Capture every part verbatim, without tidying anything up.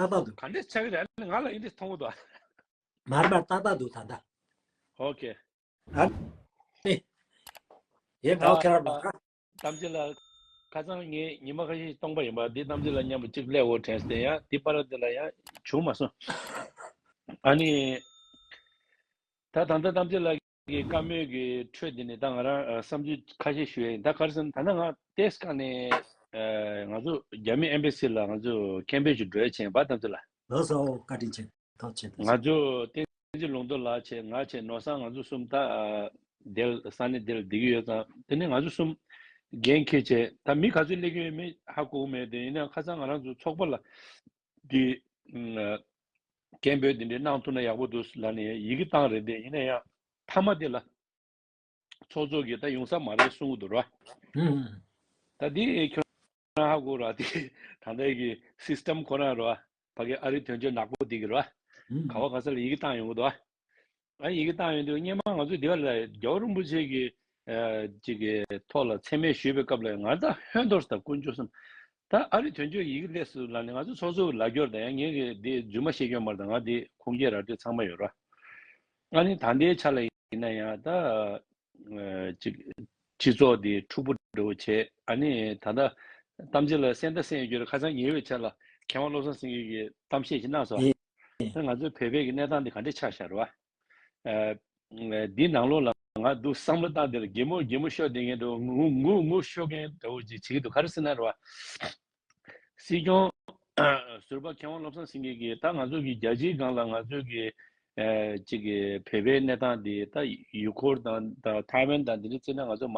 ཏག་ཏག་འདུག་ག་འདྲས་ཆགས་ཀྱི་རེད། ང་ལ་ཨིན་འདྲས་མཐོང་གི་འདུག་མར་མར་ཏག་ཏག་འདུག་ད་ལྟ། ཨོ་ཁེ། ཨ་ནི། ཡེ་ང་ཁྱེད་རང་ལ། གཏམ་ཅི་ལ། ཁ་སང་ངས་ཉི་མ་ཁ་ཤས་སྟོང་པ་ཡིན་པ་འདི་གཏམ་ཅི་ལ་མཉམ་པོ་གཅིག་སླེབས་འོ་དྲན་སྟེ་ཡང་འདི་པར་འདི་ལ་ཡང་བྱུང་མ་སོང་། ཨ་ནི། ད་ད་ལྟ་གཏམ་ཅི་ལ་གི་བཀའ་མོལ་གྱི་ཁྲོད་འདི་ནས་ད་ང་རང་བསམ་ཚུལ་ཁ་ཤས་ཞུ་ཡ་ཡིན། ད་ག་རེ་ཟེར་ན་ད་ལྟ་ང་ཏེས་ཀ་ནས་ང་ཚོ་རྒྱ་མི་ཨེམ་བེ་སི་ལ་ང་ཚོ་ཁེམ་པེ་ཅིག་འགྲོ་ཡ་ཆེན་པ་གཏམ་ཅི་ལ། ལགས་སོ་བཀའ་དྲིན་ཆེ། ཐུགས་རྗེ་ཆེ། ང་ཚོ་བསྟན་འཛིན་ལུང་རྟོགས་ལགས་བྱས་ང་བྱས་ནོར་བཟང་ང་ཚོ་གསུམ་ད་དེར་ས་གནས་དེར་བསྡད་ཀྱི་ཡོད་ཙང་དེ་ནས་ང་ཚོ་གསུམ་འགན་འཁྱེར་བྱས་ད་མི་ག་ཚོད་སླེབས་ཀྱི་ཡོད་མེད་ཧ་གོ་གི་མེད། དེ་ཡིན་ན་ཁ་སང་ང་རང་ཚོ་ཚོགས་པ་ལ་འདི་སྐད་འབོད་འདི་འདྲའི་གནང་ཐུབ་ན་ཡག་པོ་འདུག་ལབ་ནས་ཡི་གེ་བཏང་རེད། དེ་ཡིན་ན་ཡང་མཐའ་མ་དེ་ལ། ཚོགས་གཙོ་གིས་ད་ཡོང་ས་མ་རེད་གསུང་གི་འདུག་ར། ཧུམ། ད་འདི་ཁྱོད་རང་ཧ་གོ་ར་འདི་ད་ལྟའི་གི་སིས་ཊམ་ཁོ་རང་ར། ཕ་གི་ཨ་རི་དོན་གཅོད་ནག་པོ་འདི་གི་ར། ཧུམ། ག་བ་ག་ས་ལ་ཡི་གེ་བཏང་ཡོང་གི་འདུག་ཨ་ཡི་གེ་བཏང་ཡོང་དུས་སྔོན་མ་ང་ཚོས་འདི་བ་ལ་རྒྱལ་བ་རིན་པོ་ཆེ་གི་ཅིག་གི་ཐོག་ལ་མཚན་སྨད་ཞུས་པའི་སྐབས་ལ་ང་ད་ཧོན་ཐོར་ས་དང་དཀོན་མཆོག་གསུམ། ད་ཨ་རི་དོན་གཅོད་ཡི་གེ་སླེབས་སོང་ལབ་ནས་ང་ཚོ་ཚོགས་གཙོ་ལབ་རྒྱུར་ད་ཡང་ངས་གི་འདི་རྫུན་མ་བཤད་རྒྱུ་མ་རེད། ད་ང་འདི་ཁུངས་སྐྱེལ་ར་སྤྲོད་ཚང་མ་ཡོད་ར། ཨ་ནི་ད་ལྟའི་ཆ་ལ་ཡིན་ན་ཡང་ད་ཅིག་སྤྱི་ཚོགས་འདི་འཁྲུག་པོ་འགྲོ་བྱས། ཨ་ནི་ད་ལྟ་གཏམ་ཅི་ལ་གསན་ད་གསན་ཡོད་རྒྱུ་རེད། ཁ་སང་ཉེ་བའི་ཆར་ལ་མཁས་དབང་བློ་བཟང་སེང་གེ་གིས་གཏམ་བཤད་ཅིག་གནང་སོང་། ད་ང་ཚོའི་བོད་པའི་གི་གནས་སྟངས་འདི་ག་འདྲས་ཆགས་བཞག་རེད་བ། འདི་ནང་ལོགས་ལ་ང་འདུག་བསམ་བློ་བཏང་དེར་གད་མོ་གད་མོ་ཤོར་བསྡད་མཁན་འདྲ་བོ་ངུ་ངུ་ངུ་ཤོར་མཁན་འདྲ་བོ་ཅིག་བྱེད་ཀྱི་འདུག་ག་རེ་ཟེར་ན་རེད་བ། སྲིད་སྐྱོང་ཟུར་པ་མཁས་དབང་བློ་བཟང་སེང་གེ་གིས་ད་ང་ཚོ་གི་རྒྱལ་སྤྱིའི་སྒང་ལ་ང་ཚོ་གི་ཅིག་གི་བོད་པའི་གནས་སྟངས་དེ་ད་ཡུལ་སྐོར་དང་ད་ཐའེ་ཝན་དང་དེ་འདྲ་བརྩིས་ན་ང་ཚོ་མ་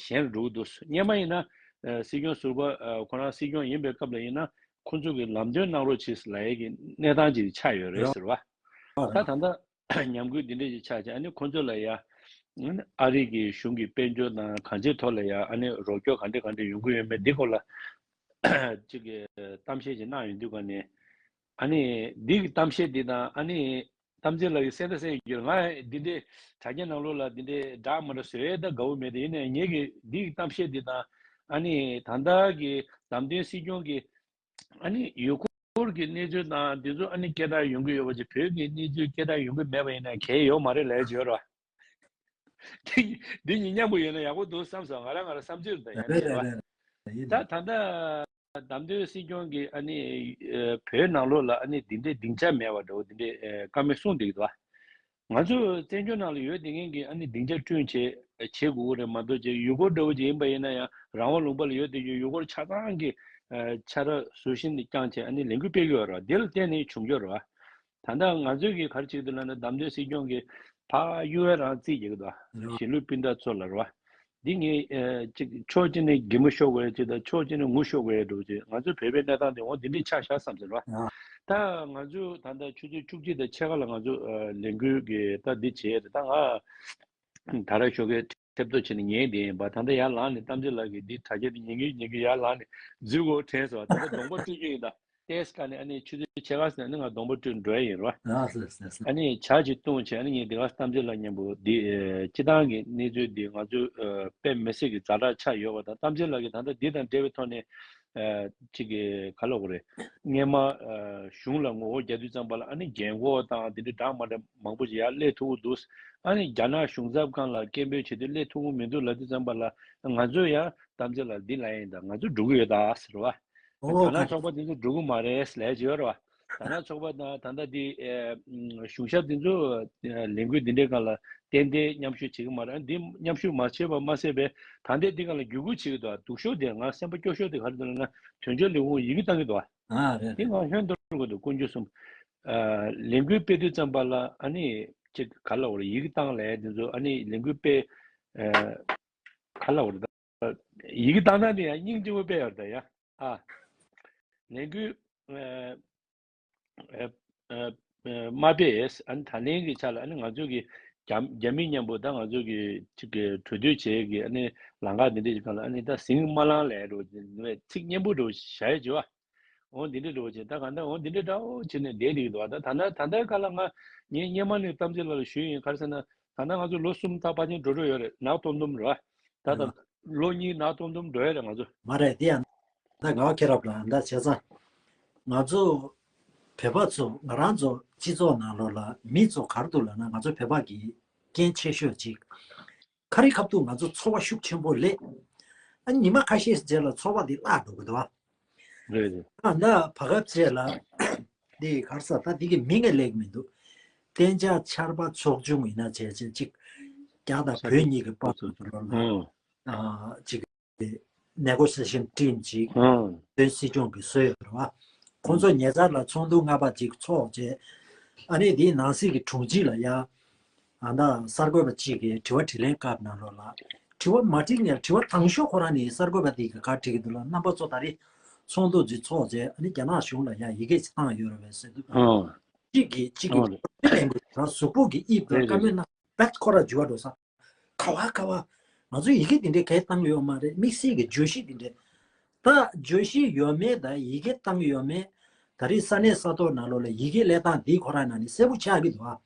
ཞན་རུ་འགྲོ་གི་འདུག་སྙན་མ་ཡིན་ན་སྲིད་སྐྱོང་ཟུར་པ་ཁོ་རང་སྲིད་སྐྱོང་ཡིན་པའི་སྐབས་ལ་ཡིན་ན་ཁོ་ཚོ་གི་ལམ་སྟོན་གནང་རོགས་བྱེད་ལབ་ཡས་ཀྱི་གནས་སྟངས་ཅིག་ཆགས་ཡོད་རེད་ཟེར་བ། ད་ད་ལྟ་ཉམས་རྒུད་འདི་འདྲ་ཞིག་ཆགས་ཀྱང་ཨ་ནི་ཁོ་ཚོ་ལ་ཡ་ཨ་རི་གི་གཞུང་གི་དཔལ་འབྱོར་དང་གང་ཅིའི་ཐོག་ལ་ཡ་ཨ་ནི་རོགས་སྐྱོར་ག་འདྲ་ག་འདྲ་ཡོང་གི་ཡོད་མེད་འདི་སྐོར་ལ་ཅིག་གི་གཏམ་བཤད་ཅིག་གནང་ཡོང་དུས་ག་ནས་ཨ་ནི་འདི་གི་གཏམ་བཤད་འདི་དང་ཨ་ནི་གཏམ་བཤད་ལ་གི་གསལ་བརྡ་གསལ་ཡོད་རྒྱུར་ང་འདི་འདྲའི་དྲ་རྒྱ་ནང་ལོགས་ལ་འདི་འདྲའི་འདྲ་མི་འདྲ་བཟོ་ཡས་ད་དགའ་བོ་མེད་དེ་ཡིན་ནའི་ངེད་ཀྱི་འདི་གི་གཏམ་བཤད་འདི་དང་ཨ་ནི་ད་ལྟ་གི་བདམས་ཐོན་སྲིད་སྐྱོང་གི་ཨ་ནི་ཡུལ་སྐོར་གྱི་གནས་ཚུལ་དང་འདི་ཚོ་ཨ་ནི་སྐད་གྲགས་ཡོང་གི་ཡོད་པ་ཅིག་བོད་ཀྱི་གནས་ཚུལ་སྐད་གྲགས་ཡོང་གི་མེད་པ་ཡིན་ན་གལ་ཡོད་མ་རེད་ལབ་ཀྱི་ཡོད་རེད་བ། འདི་གཉིས་མཉམ་པོ་ཡོད་ན་ཡག་པོ་འདུག་བསམ་སོང་། ང་རང་ང་རང་བསམ་ཚུལ་དང་ཡང་ནས་རེད་བ། ད་ད་ལྟ་བདམས་ཐོན་སྲིད་སྐྱོང་གིས་ཨ་ནི་བོད་ནང་ལོགས་ལ་ཨ་ནི་འདི་འདྲའི་སྡིངས་ཆ་མེད་པ་འདྲ་བོ་འདི་འདྲའི་བཀའ་མོལ་གསུངས་བསྡད་ཀྱི་འདུག་བ། ང་ཚོ་བཙན་བྱོལ་ནང་ལ་ཡོད་བསྡད་མཁན་གྱི་ཨ་ནི་སྡིངས་ཆ་བསྐྲུན་བྱེད་བྱེད་དགོས་ཀྱི་རེད་མ་གཏོགས་ཅིག་ཡུལ་སྐོར་འདྲ་བོ་ཅིག་ཡིན་པ་ཡིན་ན་ཡང་རང་དབང་ལུང་པ་ལ་ཡོད་བསྡད་རྒྱུ་ཡུལ་སྐོར་ཆ་ཚང་གི་ཆ་ར་ཟུར་བཞིན་དུ་བསྐྱངས་བྱས་ཨ་ནི་ལས་འགུལ་སྤེལ་གྱི་ཡོད་རེད་བ། དེ་ལ་བརྟེན་ནས་བྱུང་རྒྱུ་རེད་བ། ད་ལྟ་ང་ཚོས་ཀྱི་ག་རེ་བྱེད་ཀྱི་འདུག་ལབ་ན་བདམས་ཐོན་སྲིད་སྐྱོང་གིས་ཕར་གཡུ་ཝེ་རང་རྩིས་རྒྱག་གི་འདུག་བ། གཞིས་ལུས་སྤུན་ཟླ་ཚོ་ལ་རེད་བ། འདི་ངས་ཅིག་ཕྱོགས་གཅིག་ནས་གད་མོ་ཤོར་དགོས་ཡ་ཅིག་དང་ཕྱོགས་གཅིག་ནས་ངུ་ཤོར་དགོས་ཡ་འདྲ་བོ་ཅིག་ང་ཚོའི་བོད་པའི་གནས་སྟངས་དེ་འོ་འདི་འདྲས་ཆགས་བཞག་བསམ་ཟེར་བ། ད་ང་ཚོས་ད་ལྟ་ཆུ་ཚོད་བཅུ་གཅིག་དང་ཕྱེད་ཀ་ལ་ང་ཚོ་ལས་འགུལ་གྱི་ད་འདི་བྱས་ཏེ་ད་ང་ད་ར་ཞོགས་ཀས་ཐེབས་ཏོ་བྱས་ནས་ཉན་བསྡད་ཡིན་པ། ད་ལྟ་ཡར་ལངས་ནས་གཏམ་བརྗོད་ལགས་ཀྱིས་འདི་དྲ་རྒྱ་དེ་ཉན་གིན་ཉན་གིན་ཡར་ལངས་ནས་འཛུལ་དགོས་དྲན་སོང་བ། ད་ལྟ་གདོང་པ་བཀྲུ་རྒྱུ་ཡིན་ད། ཏེས་ཀ་ནས་ཨ་ནི་ཆུ་ཚོད་ཕྱེད་ཀ་ཟིན་ཨ་ནི་ང་གདོང་པ་བཀྲུས་འགྲོ་ཡ་ཡིན་རོ། ཨ་ཟེར་ཟེར་ཟེར། ཨ་ནི་ཇ་ཅིག་བཏུང་བྱས་ཨ་ནི་ངས་འདི་ག་གཏམ་བརྗོད་ལ་མཉམ་པོ་འདི་སྤྱི་བཏང་གི་གནས་ཚུལ་འདི་ང་ཚོས་དཔེ་མི་སྲིད་ཀྱི་ཛ་དྲག་ཆགས་ཡོད་པ་དང་གཏམ་བརྗོད་ལགས་ཀྱིས་ད་ལྟ་འདི་དང་འབྲེལ་བའི་ཐོག་ནས་ཅིག་གི་ག་ལབ་དགོས་རེད། སྔས་མ་གཞུང་ལ་ངོ་རྒོལ་རྒྱག་དུས་ཙམ་པ་ལ་ཨ་ནི་རྒན་གོག་དང་འདི་འདྲ་འདྲ་མ་འདྲ་མང་པོ་ཅིག་ཡར་སླེབས་ཐུབ་ཀྱི་འདུག་ཨ་ནི་རྒྱ་ནག་གཞུང་ཚབ་ཁང་ལ་སྐད་འབོད་བྱེད་དུས་སླེབས་ཐུབ་ཀྱི་མི་འདུག་ལབ་དུས་ཙམ་པ་ལ་ང་ཚོས་ཡང་གཏམ་བརྗོད་ལ་འདི་ལབ་ཡིན་ད། ང་ཚོ་འགྲོ་གི་ཡོད་ད་ཟེར་བ། ཨོ་དར་ནག་ཚོགས་པ་དེ་ཚོ་འགྲོ་གི་མ་རེད་ལབ་ཀྱི་ཡོད་རེད་བ། དར་ནག་ཚོགས་པ་དང་ད་ལྟ་འདི་གཞུང་ཞབས་དེ་ཚོ་ལས་འགུལ་འདི་འདྲའི་སྒང་ལ་ཏན་ཏན་མཉམ་ཞུགས་བྱེད་ཀྱི་མ་རེད། འདི་མཉམ་ཞུགས་མ་བྱས་པ་མ་ཟད་པའི་ད་ལྟའི་འདི་སྒང་ལ་བརྒྱུད་སྐུལ་བྱེད་ཀྱི་འདུག་བ། སྡུག་ཤོས་དེ་ང་སེམས་པ་སྐྱོ་ཤོས་དེ་ག་རེ་འདུག་ལབ་ན་དོན་གཅོད་ལས་ཁུངས་ཡི་གེ་བཏང་གི་འདུག་བ། ཨ་རེད་དེ་རེད། ང་ཧོན་འདོར་དགོས་འདུག་དཀོན་མཆོག་གསུམ། ལས་འགུལ་སྤེལ་དུས་ཙམ་པ་ལ་ཨ་ནི་ཅིག་ག་ལ་འོ་རེད་ཡི་གེ་བཏང་ལས་དེ་ཚོ་ཨ་ནི་ལས་འགུལ་སྤེལ་ག་ལ་འོ་རེད། ཡི་གེ་བཏང་སྟངས་དེ་ཡང་སྙིང་རྗེ་པོ་དཔེ་ཡོད་རེད་ད་ཡ། ཨ། ལས་འགུལ་ཨ་ཨ་ཨ་མ་སྤེལ། ཨ་ནི་ད་ལན་གྱི་ཆ་ལ་ཨ་ནི་ང་ཚོ་གི་རྒྱ་རྒྱ་མི་མཉམ་པོ་ད་ང་ཚོ་གི་ཅིག་གི་གྲོས་བསྡུར་བྱེད་ཀྱི་ཨ་ནི་ལམ་ཁ་འདི་འདྲ་ཞིག་སྒང་ལ་ཨ་ནི་ད་ཟིང་མ་ལངས་ལས་རོ་ཚིག་སྙན་པོ་རོ་བཞག་ཡ་བྱེད་བ། འོ་འདི་འདྲ་འདྲ་བོ་བྱས་ད་ག་འདྲ་འོ་འདི་འདྲ་འདྲ་བོ་བྱས་ནས་བསྡད་འདུག་འདུག་ད་ད་ལྟ་ད་ལྟའི་སྐབས་ལ་ང་ངས་སྔོན་མ་ནས་གཏམ་བརྗོད་ལ་ཞུས་ཡིན། ག་རེ་ཟེར་ན་ད་ལྟ་ང་ཚོ་ལོ་གསུམ་ད་ཕལ་ཆེར་འགྲོ་འགྲོ་ཡོད་རེད། ནག་སྟོང་སྟོང་རེད་བ། ད་ད་ལོ་གཉིས་ནག་སྟོང་སྟོང་འགྲོ་ཡ་རེད་ང་ཚོ། མ་རེད་དེ་ཡང་ད་ང་ཁྱེད་རབ་ལ་ད་བྱས་ཙང་ང་ཚོ་ བོད་པ་ཚོ་ང་རང་ཚོ་སྤྱི་ཚོགས་ནང་ལོགས་ལ་མི་ཚོ་ག་རེ་འདུག་ལབ་ན། ང་ཚོ་བོད་པ་གི་རྐྱེན་ཆེ་ཤོས་ཅིག་ཁ་རི་ཁ་ཐུག་ང་ཚོ་འཚོ་བ་ཤུགས་ཆེན་པོ་ལས། ཨ་ཉི་མ་ཁ་ཤས་རྗེས་ལ་འཚོ་བ་འདི་བརླག་འགྲོ་གི་འདུག་བ། རེད་རེད། ཨ་ད་བར་སྐབས་རྗེས་ལ་འདི་ག་རེ་ཟེར། ད་འདི་གི་མིང་ངས་ལེགས་མི་འདུག་གཏན་འཇགས་ཆར་པ་ཚོགས་ཆུང་ཡིན་ན་བྱས་བྱས་ཅིག་རྒྱ་དང་བོད་གཉིས་ཀྱི་བར་དུ་ལོ་ལ་ཨ་ཅིག negotiation team་ཅིག་ཨང་། བོད་སྲིད་སྐྱོང་གིས་བཟོས་ཡོད་རེད་བ། ཁོང་ཚོ་ཉེ་ཆར་ལ་ཚོགས་འདུ་ལྔ་པ་ཅིག་ཚོགས་རྗེས། ཨ་ནི་དེའི་ནང་སྲིད་ཀྱི་དྲུང་ཆེ་ལ་ཡ། ཨ་ད་གསར་འགོད་པ་གཅིག་གིས་དྲི་བ་དྲིས་ལན་སྐབས་ནང་ལོགས་ལ། དྲི་བ་མ་དྲིས་ནས་དྲི་བ་དང་ཤོས་ཁོ་རང་ནི་གསར་འགོད་པ་དེ་གིས་ག་དྲིས་ཀྱི་འདུག་ལབ། རྣམ་པ་ཚོ་ད་རེས་ཚོགས་འདུ་ཅིག་ཚོགས་རྗེས་ཨ་ནི་རྒྱ་ནག་གཞུང་ལ་ཡ་ཡི་གེ་ཅིག་བཏང་ཡོད་རེད་པས་ཟེར་དུས། ཨང་། གཅིག་གིས་གཅིག་གིས་ཨང་རེད། ལན་དགོས་ན་གཟུགས་པོ་གི་དབྱིབས་དང་རེད་བཀའ་རེད་མོལ་རེད། གནང་། ད་ཁོ་རང་འགྱུར་བ་འགྲོ་ས། ག་བ་ག་བ། ང་ཚོ་ཡི་གེ་འདི་འདྲའི་གས་བཏང་ཡོད་མ་རེད། དམིགས་བསལ་གྱི་བརྗོད་གཞི་འདི་འདྲའི། ད་བརྗོད་གཞི་ཡོད་མེད་དང་ཡི་གེ་བཏང་ཡོད་མེད། ད་རེས་ས་གནས་ས་ཐོག་ནང་ལོགས་ལ་ཡི་གེ་ལས་སྟངས་འདི་ཁོ་རང་ནང་ནས་གསལ་པོ་ཆགས་ཀྱི་འདུག་ཨ།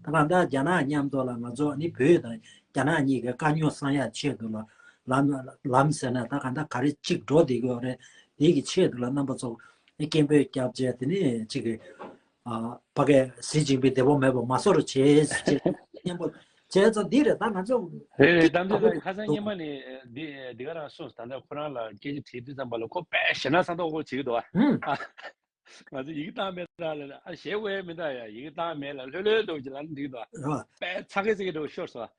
ད་གང་ལྟར་རྒྱ་ནག་མཉམ་དུ་ལ་ང་ཚོ་ནི་བོད་དང་རྒྱ་ནག་གཉིས་ཀྱི་དཀའ་རྙོག་སེལ་ཡག་ཆེད་དུ་ལ་ལམ་ལམ་ཟེར་ན་ད་གང་ལྟར་ག་རེ་གཅིག་འགྲོ་བསྡད་ཀྱི་ཡོད་རེད། དེ་གི་ཆེད་དུ་ལ་རྣམ་པ་ཚོ་སྐད་འབོད་རྒྱབ་བྱས། དེ་ནས་གཅིག་གི་ཨ་ཕ་གིར་ཞི་ཅིན་ཕིང་བདེ་པོ་མེད་པ་མ་བཟོ་རོགས་བྱེད་ཅེས་སྙན་པོ་བྱས་ཙང་འདི་རེད། ད་ང་ཚོ་རེད་རེད། གཏམ་དཔེ་ལ་ཁ་སང་སྙན་མ་ནས་འདི་འདི་ག་རང་གསུངས། ད་ལྟ་ཁོ་རང་ལ་སྐད་ཆ་དྲིས་དུས་ཙམ་པ་ལ་ཁོ་དཔེ་ཞེད་སྣང་ཚ་ཏོག་ཏོག་བྱེད་ཀྱི་འདུག་བ། ཧུམ། ཨ། ང་ཚོ་ཡི་གེ་བཏང་མེད་ད་ལ་ཨ་ཞེད་དགོས་མི་འདུག་ཡ། ཡི་གེ་བཏང་མེད་ལ་ལྷོད་ལྷོད་འདུག་ཅེས་ལབ་ན་འགྲིག་འདུག་བ། དཔེ་ཚ་གི་ཚ་གི་འདྲ་བོ་ཤོར་སོང་།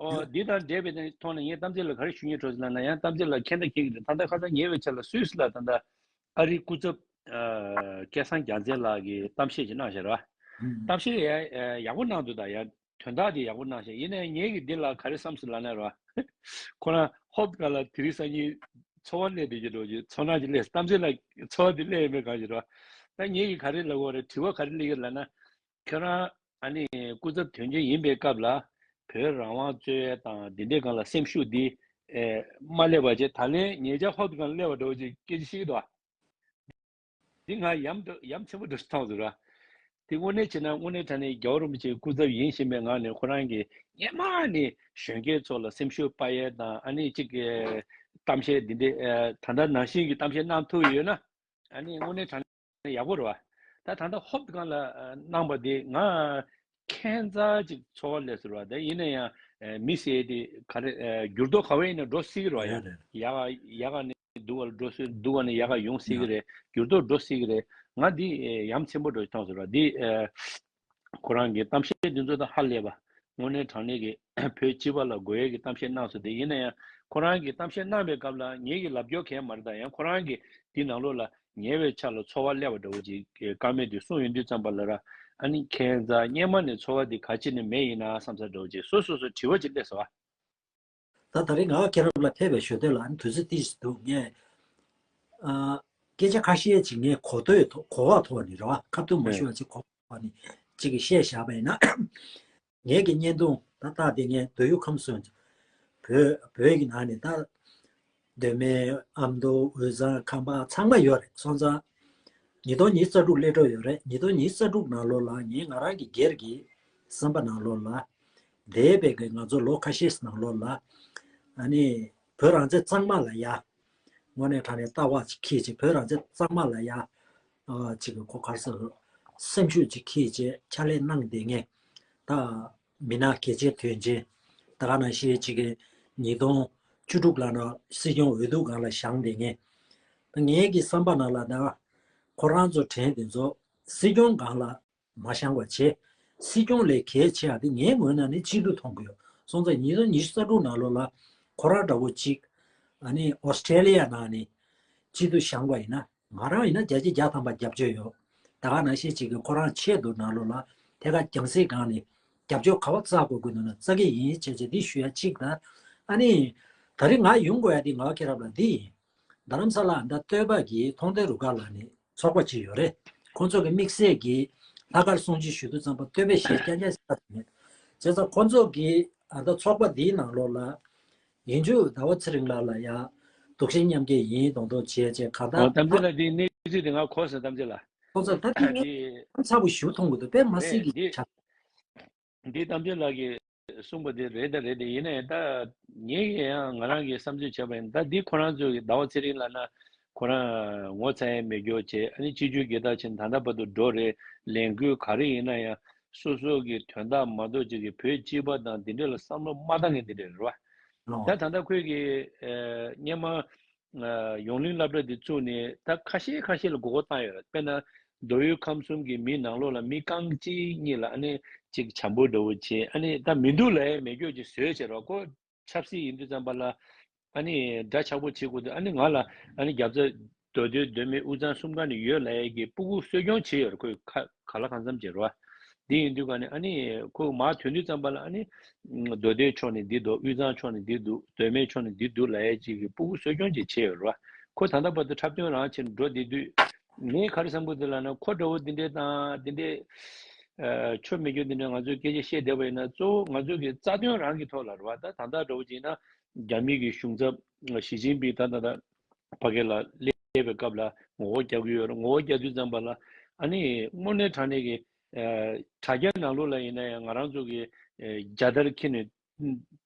ཨོ་འདི་དང་འབྲེལ་བའི་ཐོག་ནས་ངས་གཏམ་དཔེ་ལ་ག་རེ་ཞུ་སྙིང་བྲོ་ཞིག་ལབ་ན། ཡང་གཏམ་དཔེ་ལ་མཁྱེན་ད་མཁྱེན་གྱི་རེད། ད་ལྟ་ཁ་སང་ཉེ་བའི་ཆར་ལ་སུད་སི་ལ་ད་ལྟ་ཨ་རིའི་སྐུ་ཚབ་ཨ་སྐལ་བཟང་རྒྱལ་མཚན་ལགས་ཀྱིས་གཏམ་བཤད་ཅིག་གནང་བཞག་རེད་བ། ཨུམ། གཏམ་བཤད་ཡ་ཡག་པོ་གནང་འདུག་ད་ཡ་དོན་དག་དེ་ཡག་པོ་གནང་བཞག་ཡིན་ནའི་ངེད་ཀྱིས་འདི་ལ་ག་རེ་བསམ་སོང་ལབ་ན་རེད་བ། ཁོ་རང་ཧོབ་ག་ལ་དེ་རིང་སང་ཉིན་འཚོ་བ་སླེབས་བསྡད་ཀྱི་འགྲོ་གི། ཚོར་སྣང་ཅིག་སླེབས། གཏམ་བཤད་ལ་འཚོ་བ་དེ་སླེབས་ཡོད་མེད་གང་ཞིག་རེད་བ། ད་ངེད་ཀྱིས་ག་རེ་ལབ་དགོས་རེད། དྲི་བ་ག་རེ་སླེབས་ཀྱི་ལབ་ན། ཁྱོད་རང་ཨ་ནི་སྐུ་ཚབ་དོན་གཅོད་ཡིན་པའི་སྐབས་ལ་བོད་རང་དབང་རྩོད་ཡ་དང་འདི་འདྲའི་སྒང་ལ་སེམས་ཤུགས་འདི་ཨེ་མ་སླེབས་པ་བྱས། ད་ལན་ཉེ་ཆར་ཧོབ་སྒང་སླེབས་པ་འདྲ་བོ་ཅིག་སྐད་ཆ་བཤད་ཀྱི་འདུག་བ། འདི་ང་ཡ་ཡ་མཚན་པོ་འདྲ་ཞིག་མཐོང་སོང་ར། དེ་དངོས་གནས་བྱས་ན་དངོས་གནས་དྲང་གནས་རྒྱལ་བ་རིན་པོ་ཆེའི་སྐུ་ཚབ་ཡིན་བཞིན་པའི་ངང་ནས་ཁོ་རང་གིས་སྔན་མ་ནས་གཞོན་སྐྱེས་ཚོ་ལ་སེམས་ཤུགས་སྤར་ཡས་དང་། ཨ་ནི་གཅིག་གི་གཏམ་བཤད་འདི་འདྲའི་ཨེ་ད་ལྟ་ནང་བཞིན་གྱི་གཏམ་བཤད་གནང་ཐུབ་ཡོད་ན། ཨ་ནི་དངོས་གནས་དྲང་ཡག་པོ་རེད་བ། ད་ད་ལྟ་ཧོབ་སྒང་ལ་གནང་བ་དེ་ང་ཁྱད་མཚར་ཅིག་ཚོར་བ་སླེབས་སོང་རེད་བ། ད་ཡིན་ན་ཡང་མི་ཟེར་དེ་ག་རེ་འགྱུར་ལྡོག་ག་བ་ཡིན་ན་འགྲོ་སྲིད་ཀྱི་རེད་བ། ཡ་རེད་རེད། ཡག་ག་ཡག་ག་ནས་སྡུག་ག་ལ་འགྲོ་སྲིད། སྡུག་ག་ནས་ཡག་ག་ཡོང་སྲིད་ཀྱི་རེད། འགྱུར་ལྡོག་འགྲོ་སྲིད་ཀྱི་རེད། ང་འདི་ཡ་མཚན་པོ་འདྲ་ཞིག་མཐོང་སོང་རེད་བ། འདི་ཁོ་རང་གི་གཏམ་བཤད་འདི་ཚོ་དང་ཧ་ལས་པ། དངོས་གནས་དྲང་གནས་ཀྱི་བོད་སྤྱི་པ་ལ་དགོས་ཡས་ཀྱི་གཏམ་བཤད་གནང་སོང་། དེ་ཡིན་ན་ཡང་ཁོ་རང་གིས་གཏམ་བཤད་གནང་བའི་སྐབས་ལ་ངེད་ཀྱིས་ལབ་སྐྱོར་གང་ཡང་མ་རེད། ད་ཡང་ཁོ་རང་གིས་འདི་ནང་ལོགས་ལ་ཉེ་བའི་ཆར་ལ་ཚོར་བ་སླེབས་པ་འདྲ་བོ་ཅིག་བཀའ་མོལ་དེ་གསུངས་ཡོང་དུས་ཙམ་པ་ལ་ར། ཨ་ནི་ཁྱད་མཚར། སྔན་མ་ནས་ཚོར་བ་འདི་ག་ཅི་ནས་མེད་ཡིན་ན་བསམ་ས་འདྲ་བོ་ཅིག་སོ་སོ་སོ་དྲི་བ་ཅིག་སླེབས་སོང་བ། ད་ད་རེས་ང་ཁྱེད་རང་ལ་ཕེབས་པའི་ཞོ་སྟོན་ལ་ཨ་ནི་དུས་ཚོད་ཏོག་ཙམ་འདུག་ངས་ཨ་སྐད་ཆ་ཁ་ཤས་ཅིག་ངས་གོ་ཐོས་ཐོག་གོ་བ་ཐོག་ནས་རེད་བ། ཁ་ཐུག་མ་ཞུ་བ་ཅིག་གོ་བ་ནས་ཅིག་གིས་བཤད་བཞག་པ་ཡིན་ན། ངེད་ཀྱི་བརྙན་ཐུང་ད་ལྟ་དེ་ངས་མདོ་དབུས་ཁམས་གསུམ་བོད་བོད་ཀྱི་ནང་ནས་ད་མདོ་སྨད་ཨ་མདོ་དབུས་གཙང་ཁམས་པ་ཚང་མ་ཡོད་རེད། སོང་ཙང་ཉིས་སྟོང་ཉི་ཤུ་རྩ་དྲུག་སླེབས་འགྲོ་ཡོད་རེད། ཉིས་སྟོང་ཉི་ཤུ་རྩ་དྲུག་ནང་ལོགས་ལ་ངས་ང་རང་གི་སྒེར་གྱི་བསམ་པ་ནང་ལོགས་ལ་འདས་པའི་གི་ང་ཚོ་ལོ་ཁ་ཤས་ནང་ལོགས་ལ་ཨ་ནི་བོད་རང་བཙན་གཙང་མ་ལ་ཡ་དངོས་གནས་དྲང་གནས་ལྟ་བ་ཅིག་འཁྱེར་བྱས། བོད་རང་བཙན་གཙང་མ་ལ་ཡ་ཨ་ཅིག་གི་ཁོ་ག་རེ་ཟེར། སེམས་ཤུགས་ཅིག་འཁྱེར་བྱས་ཕྱག་ལས་གནང་བསྡད་མཁན་ད་མི་སྣ་གལ་ཆེ་དོན་ཆེ། ད་ག་ནང་བཞིན་ཅིག་གི་ཉིས་སྟོང་བཅུ་དྲུག་ལ་ནང་སྲིད་སྐྱོང་འོས་བསྡུ་སྒང་ལ་བཞེངས་བསྡད་མཁན། ད་ངའི་གི་བསམ་པ་ནང་ལ་ད་ཁོ་རང་ཚོ་དྲན་དེ་ཚོ་སྲིད་སྐྱོང་སྒང་ལ་མ་བཞེངས་པ་བྱས། སྲིད་སྐྱོང་ལས་གལ་ཆེ་བ་དེ་ངའི་ངོས་ནས་ནི་སྐྱིད་སྡུག་མཐོང་གི་ཡོད། སོང་ཙང་ཉིས་སྟོང་ཉི་ཤུ་རྩ་དྲུག་ནང་ལོགས་ལ་ཁོ་རང་འདྲ་བོ་ཅིག་ཨ་ནི་ཨོ་སི་ཀྲེ་ལི་ཡ་ནང་ནས་སྐྱིད་སྡུག་བཞེངས་པ་ཡིན་ན། ང་རང་ཡིན་ན་བརྒྱ་ཆ་བརྒྱ་ཐམ་པ་རྒྱབ་སྐྱོར་ཡོད། ད་ག་ནང་བཞིན་ཅིག་གི་ཁོ་རང་ཆེད་དུ་ནང་ལོགས་ལ་ཐད་ཀར་རྒྱང་སྲིང་སྒང་ནས་རྒྱབ་སྐྱོར་ག་པར་བཙལ་དགོས་ཀྱི་འདུག་ན་བཙལ་གྱི་ཡིན་བྱས་བྱས་འདི་ཞུ་ཡ་གཅིག་དང་། ཨ་ནི་ད་རེས་ང་ཡོང་དགོས་ཡ་འདི་ང་ཁྱེད་རབ་ལ་འདི་ཡིན། རྡ་རམ་ས་ལ་འདི་སྟོད་པ་གི་མཐོང་ལྡན་རུ་ཁག་ལ་ནི་ཚོགས་པ་ཅིག་ཡོད་རེད། ཁོང་ཚོ་གི་དམིགས་བསལ་གྱི་ལྷག་དཀར་སྲུང་བརྩི་ཞུ་དུས་ཙམ་པ་སྟོད་པའི་གཞས་རྐྱང་རྐྱང་ཞིག་ལ་ཐོན་ཡོད། བྱས་ཙང་ཁོང་ཚོ་གི་ཨ་ད་ཚོགས་པ་འདིའི་ནང་ལོགས་ལ་ཡིན་རྒྱུ་ཟླ་བ་ཚེ་རིང་ལགས་ལ་ཡ་འདུག་སེམས་མཉམ་སྐྱེད་ཡིན་མདོག་མདོག་བྱས་བྱས་གང་ལྟར། ཨོ་གཏམ་ཚེ་ལགས་འདི་གནས་ཚུལ་དེ་ང་གོ་སོང་། གཏམ་ཚེ་ལགས། ཁོང་ཚོ་ད་ཐེངས་ངས་འདི་ཚ་པོ་ཞུ་མཐོང་གི་འདུག་དཔེ་མ་སྲིད་རེད་ཀྱི་འདི། ཆགས། འདི་གཏམ་ཚེ་ལགས་ཀྱིས་གསུངས་པ་དེ་རེད་ད་རེད་དེ། ཡིན་ན་ཡང་ད་ངས་ཀྱིས་ཡང་ང་རང་གི་བསམ་ཚུལ་བྱས་པ་ཡིན། ད་འདི་ཁོ་རང་ཚོ་གི་ཟླ་བ་ཚེ་རིང་ལབ་ན་ ཁོ་རང་ངོ་ཚ་ཡས་མེད་རྒྱུ་བྱས། ཨ་ནི་སྤྱི་སྤྱོད་སྒེར་བདག་བྱས་ནས་ད་ལྟ་བར་དུ་འགྲོ་རེད། ལས་འགུལ་ག་རེ་ཡིན་ན་ཡང་སོ་སོ་གི་དོན་དག་མ་གཏོགས་ཅིག་གི་བོད་སྤྱི་པ་དང་འདི་འདྲ་ལ་བསམ་བློ་མ་བཏང་མཁན་འདི་འདྲ་རེད་བ། ད་ད་ལྟ་ཁོས་ཀྱི་ཨ་སྔོན་མ་ཨ་ཡོངས་གླིང་སློབ་གྲྭ་འདི་བཙུགས་ནས་ད་ཁ་ཤས་ཁ་ཤས་ལ་མགོ་སྐོར་བཏང་ཡོད་རེད། དཔེར་ན་མདོ་དབུས་ཁམས་གསུམ་གྱི་མི་ནང་ལོགས་ལ་མི་རྐང་གཅིག་གཉིས་ལ་ཨ་ནི་གཅིག་བྱམས་པོ་འདྲ་བོ་བྱས། ཨ་ནི་ད་མི་འདུག་ལབ་ཡས་མེད་རྒྱུ་ཅིག་བཟོས་བྱས་རོགས། ཁོ་ཆབ་སྲིད་ཡིན་དུས་ཙམ་པ་ལ་ཨ་ནི་འདྲ་ཆགས་པོ་བྱེད་དགོས་དུས། ཨ་ནི་ང་ལ་ཨ་ནི་རྒྱབ་རྩ་མདོ་སྟོད་མདོ་སྨད་དབུས་གཙང་གསུམ་ཀ་ནས་ཡོད་ལབ་ཡས་ཀྱི་སྤུ་གུ་གསོ་སྐྱོང་བྱས་ཡོད་རེད། ཁོས་ཁ་ག་ལ་གང་འཚམ་བྱས་རོགས། འདི་ཡིན་དུས་ག་ནས་ཨ་ནི་ཁོ་མར་ཐོན་དུས་ཙམ་པ་ལ་ཨ་ནི་མདོ་སྟོད་ཕྱོགས་ནས་འདི་འདུག་དབུས་གཙང་ཕྱོགས་ནས་འདི་འདུག་མདོ་སྨད་ཕྱོགས་ནས་འདི་འདུག་ལབ་ཡས་ཅིག་གི་སྤུ་གུ་གསོ་སྐྱོང་ཅིག་བྱས་ཡོད་རེད་བ། ཁོ་ད་ལྟ་བར་དུ་འཁྲབ་སྟོན་རང་བྱས་ནས་འགྲོ་བསྡད་དུས། ངས་ག་རེ་བསམ་གྱི་འདུག་ལབ་ན། ཁོ་འདྲ་བོ་འདི་འདྲས་དང་འདི་འདྲས་ཨ་ཆོ་མེད་རྒྱུ་འདི་འདྲས་ང་ཚོས་སྐད་ཆ་བཤད་བསྡད་པ་ཡིན་ན། གཙོ་བོ་ང་ཚོ་གི་རྩ་དོན་རང་གི་ཐོག་ལ་རེད་བ། ད་ད་ལྟ་འདྲ་བོ་ཅིག་ཡིན་ན་རྒྱ་མི་གི་གཞུང་ཚབ་ཞི་ཅིན་ཕིང་ད་ད་ད་ཕ་གི་ལ་སླེབས་པའི་སྐབས་ལ་ངོ་རྒོལ་རྒྱག་གི་ཡོད་རེད། ངོ་རྒོལ་རྒྱག་དུས་ཙམ་པ་ལ་ཨ་ནི་དངོས་གནས་དྲང་གནས་ཀྱི་ཨ་དྲ་རྒྱ་ནང་ལོགས་ལ་ཡིན་ན་ཡང་ང་རང་ཚོ་གི་ཨ་རྒྱལ་དར་འཁྱེར་ནས་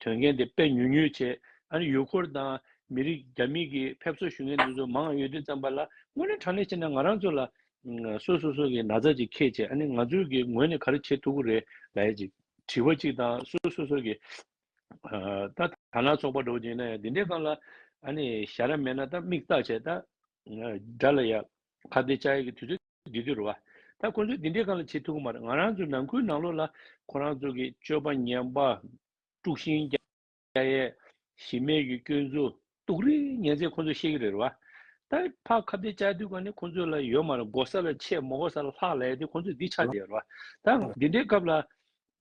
ཐོན་མཁན་དེ་དཔེ་ཉུང་ཉུང་བྱས། ཨ་ནི་ཡུལ་སྐོར་དང་མི་རིགས་རྒྱ་མི་གི་ཕེབས་བསུ་ཞུ་མཁན་དེ་ཚོ་མང་ཡོད་དུས་ཙམ་པ་ལ། དངོས་གནས་དྲང་གནས་བྱས་ན་ང་རང་ཚོ་ལ་ཨ་སོ་སོ་སོ་གི་ན་ཚ་ཅིག་འཁྱེར་བྱས། ཨ་ནི་ང་ཚོས་ཀྱི་ངོས་ནས་ག་རེ་བྱེད་ཐུབ་ཀྱི་རེད་ལབ་ཡ་ཅིག་དྲི་བ་ཅིག་དང་། སོ་སོ་སོ་གི་ཨ་ད་དར་ནག་ཚོགས་པ་འདྲ་བོ་ཅིག་ཡིན་ན་ཡང་འདི་འདྲའི་སྒང་ལ་ཨ་ནི་ཞལ་རས་མེད་ན་ད་མིག་ལྟ་བྱས། ད་དགྲ་ལ་ཡ་ཁ་གཏད་བཅག་ཡ་གི་དུས་ཚོད་འདི་དུས་རེད་བ། ད་ཁོང་ཚོས་འདི་འདྲའི་སྒང་ལ་བྱེད་ཐུབ་ཀྱི་མ་རེད། ང་རང་ཚོའི་ནང་ཁུལ་ནང་ལོགས་ལ་ཁོ་རང་ཚོ་གི་སྤྱོད་པ་ངན་པ། དཀྲུག་ཤིང་རྒྱག་ཡས། གཞི་མེད་ཀྱི་སྐྱོན་འཛུགས། སྡུག་རུས་ངན་ཚད་ཁོང་ཚོས་བཤད་ཀྱི་རེད་བ། ད་ཕར་ཁ་གཏད་བཅག་དུས་ག་ནས་ཁོང་ཚོ་ལ་ཡོད་མ་རེད། དགོས་ས་ལ་ཆད། མ་དགོས་ས་ལ་ལྷག་ལབ་ཡ་དེ་ཁོང་ཚོས་འདི་ཆགས་བསྡད་ཡོད་རེད་བ། ད་འདི་འདྲའི་སྐབས་ལ་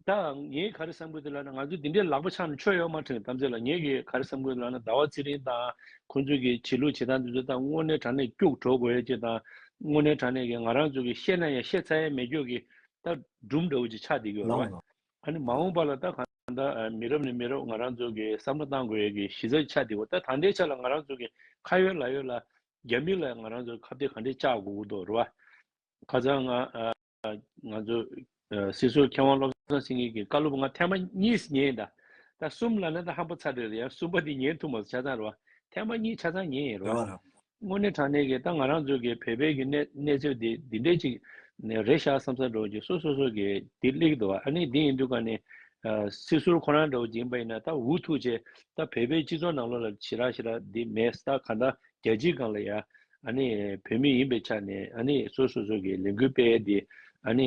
ད་ངས་ག་རེ་བསམ་གྱི་འདུག་ལབ་ན། ང་ཚོ་འདི་འདྲའི་ལག་པ་འཆང་ན་ཆོ་ཡོད་མ་རེད། གཏམ་ཚེ་ལ་ངས་ཀྱི་ག་རེ་བསམ་གྱི་འདུག་ལབ་ན། ཟླ་བ་ཚེ་རིང་དང་ཁོང་ཚོ་གི་བྱེད་ལུགས་བྱེད་སྟངས་འདི་ཚོ་ད་དངོས་གནས་དྲང་གནས་སྐྱུག་བྲོ་དགོས་ཡ་ཅིག་དང་། དངོས་གནས་དྲང་གནས་ཀྱི་ང་རང་ཚོ་གི་བཤད་ན་ཡང་བཤད་ཚར་ཡ་མེད་རྒྱུ་གི་ད་སྒྲུང་འདྲ་བོ་ཅིག་ཆགས་བསྡད་ཀྱི་ཡོད་རེད་བ། ལགས་ལགས། ཨ་ནི་མ་འོངས་པ་ལ་ད་གང་ལྟར་ཨ་མི་རབས་ནས་མི་རབས་ང་རང་ཚོ་གི་བསམ་བློ་བཏང་དགོས་ཡས་ཀྱི་གཞི་རྩ་ཆགས་བསྡད་ཡོད། ད་ད་ལྟའི་ཆ་ལ་ང་རང་ཚོ་གི་ཁ་ཡོད་ལག་ཡོད་ལ་རྒྱ་མི་ལ་ང་རང་ཚོ་ཁ་གཏད་ག་འདྲས་བཅག་དགོས་ཀྱི་འདུག་རེད་བ། ཁ་སང་ང་ཨ་ང་ཚོ་ཨ་སྲིད་ཟུར་མཁས་དབང་བློ་བཟང་སེང་གེ་གི་བཀའ་སློབ་ང་ཐེངས་མ་གཉིས་ཉན་ཡིན། ད་ད་གསུམ་ལབ་ན་ད་ཧམ་པ་ཚ་འདྲ་རེད། ཡང་གསུམ་པ་དེ་ཉན་ཐུབ་མ་སོང་། ཆ་ཚང་རེད་བ། ཐེངས་མ་གཉིས་ཆ་ཚང་ཉན་ཡིན་རེད་བ། རེད་བ་རེད། དངོས་གནས་དྲང་གནས་ཀྱི་ད་ང་རང་ཚོ་གི་བོད་པའི་གི་གནས་གནས་ཚུལ་འདི་འདི་འདྲས་ཅིག་ནས་རེད་ཤག་བསམ་བསམ་འདྲ་བོ་ཅིག་སོ་སོ་སོ་གི་འདི་སླེབས་འདུག་བ། ཨ་ནི་འདི་ཡིན་དུས་ག་ནས་ཨ་སྲིད་ཟུར་ཁོ་རང་འདྲ་བོ་ཅིག་ཡིན་པ་ཡིན་ན་ད་འུ་ཐུག་བྱས། ད་བོད་པའི་སྤྱི་ཚོགས་ནང་ལོགས་ལ་ཞེ་དྲག་ཞེ་དྲག་འདི་མེད། ད་ག་ད་རྒྱལ་སྤྱིའི་སྒང་ལ་ཡ་ཨ་ནི་བོད་མི་ཡིན་པའི་ཆ་ནས་ཨ་ནི་སོ་སོ་སོ་གི་ལས་འགུལ་སྤེལ་ཡས་འདི་ཨ་ནི།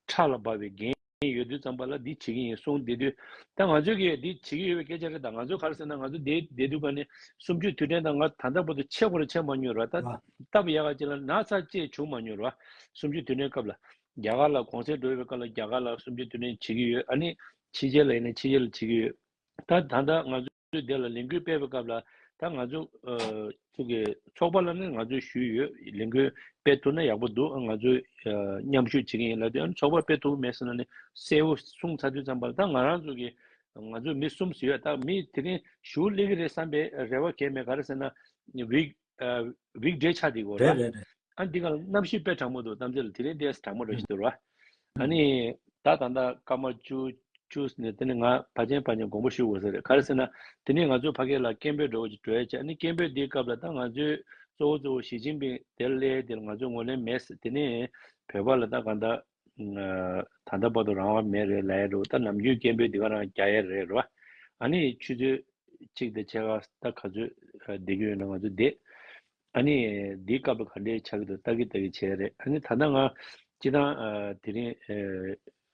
ཁྲག་ལ་འབབ་པའི་འགན་ཡོད་དུས་ཙམ་པ་ལ་འདི་བྱེད་ཀྱི་ཡིན་གསུངས་བསྡད་དུས། ད་ང་ཚོས་ཀྱིས་འདི་བྱེད་ཀྱི་ཡོད་པའི་སྐད་ཆ་རེད། ད་ང་ཚོ་ག་རེ་ཟེར་ན། ང་ཚོ་འདི་བསྡད་དུས་ག་ནས་གསུམ་བཅུའི་དུས་དྲན་དང་ང་ད་ལྟ་བར་དུ་ཆད་ཁོ་ར་ཆད་མ་མྱོང་ར། ད་ཨ་སྟབས་ཡག་ག་ཅིག་ལ་ན་ཚ་ཅིག་བྱུང་མ་མྱོང་ར། གསུམ་བཅུའི་དུས་དྲན་སྐབས་ལ་རྒྱ་གར་ལ་གུང་སེང་འགྲོ་བའི་སྐབས་ལ་རྒྱ་གར་ལ་གསུམ་བཅུའི་དུས་དྲན་བྱེད་ཀྱི་ཡོད། ཨ་ནི་ཕྱི་རྒྱལ་ལ་ཡིན་ན་ཕྱི་རྒྱལ་ལ་བྱེད་ཀྱི་ཡོད། ད་ད་ལྟ་ང་ཚོ་དེ་ལ་ལས་འགུལ་སྤེལ་བའི་སྐབས་ལ་ད་ང་ཚོ་ཨ་ཚོ་གི་ཚོགས་པ་ལ་ནི་ང་ཚོས་ཞུས་ཡོད། ལས་འགུལ་སྤེལ་ཐུབ་ན་ཡག་པོ་འདུག་ང་ཚོས་ཨ་མཉམ་ཞུགས་བྱེད་ཀྱི་ཡིན་ལབ་དུས། ཨ་ནི་ཚོགས་པ་སྤེལ་ཐུབ་མེད་ཟེར་ན་ནི་གསལ་བོ་གསུངས་ཚར་དུས་ཙམ་པ་ལ་ད་ང་རང་ཚོ་གི་ང་ཚོ་མི་གསུམ་ཟིན་ཡོད། ད་མི་དེ་རིང་ཞུ་སླེབས་ཀྱི་རེད་བསམ་པའི་རེ་བ་གས་མེད། ག་རེ་ཟེར་ན་ཝིག་ཨ་ཝིག་ཌེ་ཆགས་བསྡད་ཀྱི་ཡོད་རེད། རེད་རེད། ཨ་འདི་ག་ལ་གནམ་གཤིས་དཔེ་གྲང་མོ་འདུག་གཏམ་ཚེ་ལ་དེ་རིང་དེ་གྲང་མོ་འདྲ་ཞིག་འདུག་ར། ཨ་ནི་ད་ད་ལྟ་སྐར་མ་བཅུ་བཅུ་ནས་དེ་ནི་ང་ཕལ་ཆེར་ཕལ་ཆེར་དགོངས་པ་ཞུ་དགོས་ས་རེད། ག་རེ་ཟེར་ན་དེ་ནི་ང་ཚོ་ཕ་གི་ལ་སྐད་འབོད་འདྲ་བོ་ཅིག་འགྲོ་ཡ་བྱས། ཨ་ནི་སྐད་འབོད་འདིའི་སྐབས་ལ་ད་ང་ཚོའི་གཙོ་བོ་གཙོ་བོ་ཞི་ཅིན་ཕིང་དེར་སླེབས་དེར་ང་ཚོ་ངོས་ལེན་མེད་ཟེར། དེ་ནི་བོད་པ་ལ་ད་གང་ལྟར་ད་ལྟ་བར་དུ་རང་དབང་མེད་རེད་ལབ་ཡ་འདྲ་བོ། ད་ནམ་རྒྱུན་སྐད་འབོད་འདི་ག་རང་རྒྱག་ཡ་རེད་ར། ཨ་ནི་ཆུ་ཚོད་གཅིག་དང་ཕྱེད་ཀ་ད་ག་ཚོད་བསྡད་ཀྱི་ཡོད་ན་ང་ཚོ་བསྡད། ཨ་ནི་འདིའི་སྐབས་ལ་ག་འདྲས་ཆགས་ཀྱི་འདུག་ལྟ་གི་ལྟ་གི་བྱས་རེད། ཨ་ནི་ད་ལྟ་ང་སྤྱི་བཏང་ཨ་དེ་རིང་ཨ་